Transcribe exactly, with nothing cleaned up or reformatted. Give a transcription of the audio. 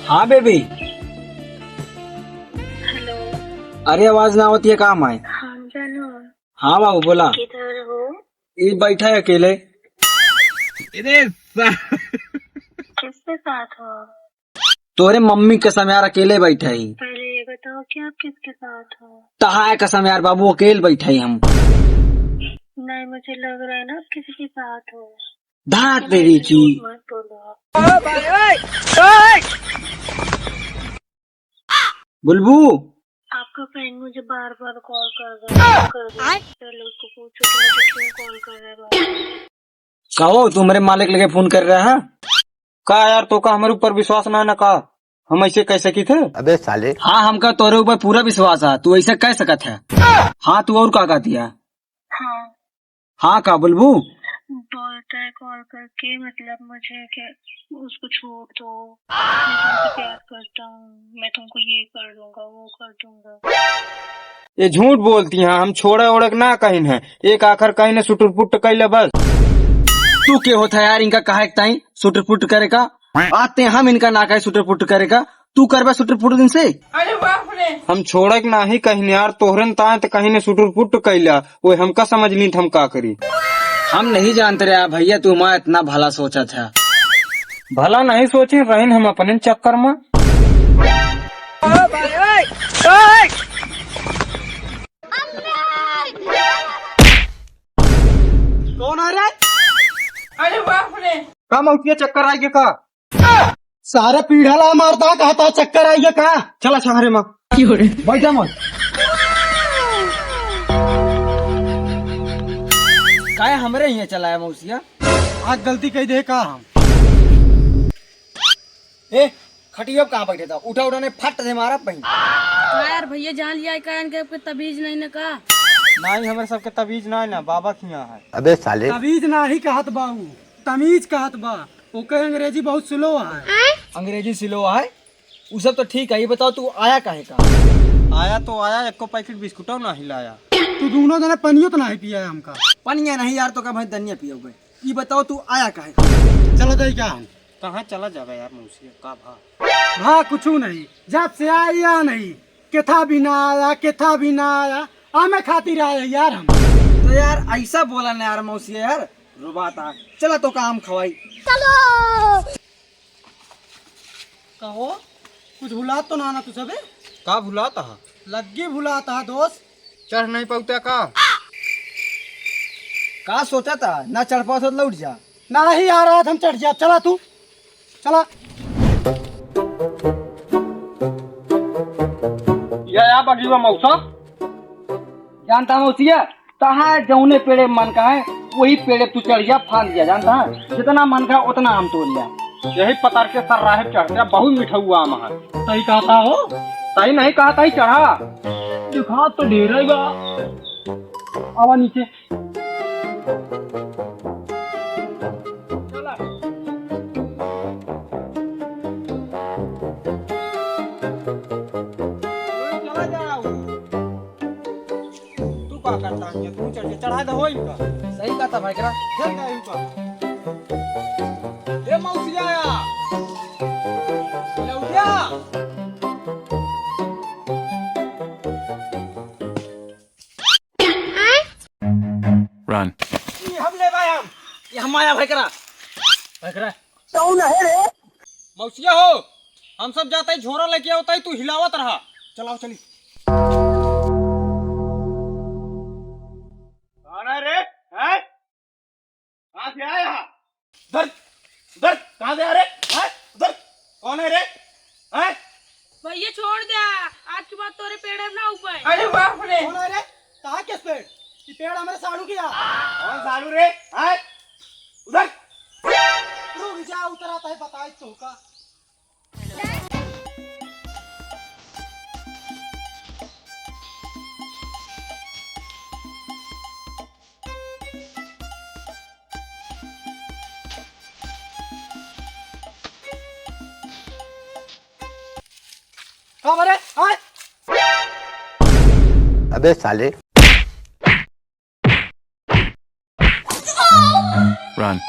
हाँ बेबी। हेलो। अरे आवाज ना आवत है का माई? हाँ जानू। हाँ बाबू बोला। किधर हो? ई बैठा है अकेले। अरे सा- किसके साथ हो? तोरे मम्मी कसम यार अकेले बैठा ही। पहले ये बताओ कि आप किसके साथ हो? तहाय कसम यार बाबू अकेले बैठा ही हम। नहीं मुझे लग रहा है ना आप किसी के साथ हो। धात तेरी की। झूठ मत बोलो। बुलबू। आपका फ्रेंड मुझे बार बार कॉल कर रहा है, कर रहा है। पहले उसको पूछो कि मुझे क्यों कॉल कर रहा है बार बार। कहो तू हमरे मालिक लगे फोन कर रहा है? का यार तोका हमरे ऊपर विश्वास ना है ना का? हम ऐसे कह सकी थे? अबे साले। हाँ हमका तोरे ऊपर पूरा विश्वास है, तू ऐसे कह सकत है। हाँ तू और का कहती है? हाँ। हाँ का बोलबू? बोलता है कॉल करके, मतलब मुझे क्या, उसको छोड़ दो, मैं तुमसे प्यार करता हूँ, मैं तुमको ये कर दूंगा वो कर दूंगा। ये झूठ बोलती हैं, हम छोड़े ओड़े के ना कहिन है, एक आखर कहिन है सुटुर पुट कैले बस। तू के होत है यार इनका कहे के ताई सुटुर पुट करे का? आते हम इनका ना कहे सुटुर पुट करे का, तू करबा सुटुर पुटुर इनसे? अरे बाप रे। हम छोड़क नाही कहिन यार, तोहरन ताय त कहिन सुटुर पुट कैला, वो हमका समझ लीत हम का करी। हम नहीं जानते रहे भैया, तू माँ इतना भला सोचा था। भला नहीं सोचे रहिन हम अपने चक्कर में। कौन आ रहा है? अरे बाप रे। का मौतिया चक्कर आइगे का? सारे पीढ़ा ला मारता, कहता चक्कर आइगे का? चला छहरे माँ। बैठा मत। काहे हमरे हियाँ चलाया मौसिया? आज गलती कही दे का हम? ए, खटिया पे कहाँ बैठे था? उठा उठा नहीं फट से मारा पही। का यार भैया जान लिया है का इनके आपके तबीज नहीं ना का? नहीं हमरे सबके तबीज नहीं ना, बाबा के हियाँ है। अबे साले। तबीज नहीं कहत बाबू, तमीज कहत बा। ओके अंग्रेजी बहुत स्लो है। अंग्रेजी स्लो है? उ सब तो ठीक है, ये बताओ तू आया काहे का? आया तो आया, एको पैकेट बिस्कुटो नहीं लाया। तू दोनों जने पनियो तो नहीं पिया है हमका। पनिया नहीं यार, तो का भाई दनिया पियोगे? ये बताओ तू आया काहे का? चला जाई क्या हम? कहाँ चला जावे यार मौसी, का भा? भा कुछ नहीं, जब से आया नहीं, केथा भी ना आया, केथा भी ना आया, आमे खातिर आया यार हम। तो यार ऐसा बोला ना यार मौसी यार, रोबाता। चला तो काम खवाई। चलो। कहो, कुछ भुलात तो ना ना तू सबे? का भुलात हा? लग्गी भुलात हा दोस्त। चढ़ नहीं पाउता का? का सोचा था? ना चढ़ पाओ तो लौट जा। ना ही आ रहा था, हम चढ़ जा। चला तू, चला। या, या बगीवा मौसा। जानता मौसिया, तहाँ जौने पेड़े मन का है, वही पेड़े तू चढ़ जा, फांद जा, जानता है? जितना मन का उतना आम तोड़ लिया। यही पतर के सर राहे चढ़ते, बहुत मीठा हुआ आम है। सही कहता हो? सही नहीं कहता ही चढ़ा। दिखा तो ढेर है बा। आवा नीचे। चला। चला जाओ। तू का करता है? तू चढ़ के चढ़ा दे हो इनका। सही कहता भाई करा। चल ना इनका। ए मौसिया आया। लौटिया। Run। ई हम ले भाई हम। ये हम आया भाई करा। भाई करा। कौन है रे? मौसिया हो, हम सब जाता ही झोरा लेके आवता ही, तू हिलावत रहा। चलाओ चली। कौन है रे? हैं? कहाँ से आया? उधर, उधर, कहाँ से आ रे? हैं? उधर, कौन है रे? हैं? भैया छोड़ दे, आज के बाद तोरे पेड़े ना उपाए। अरे बाप रे। कौन है रे? कहाँ के पेड़? ये पेड़ हमारे साढ़ू के यहाँ। कौन साढ़ू रे? हैं? उधर। रुक जा, उतर आता है, बताए तो का। का बरे? आय? अबे साले। Run।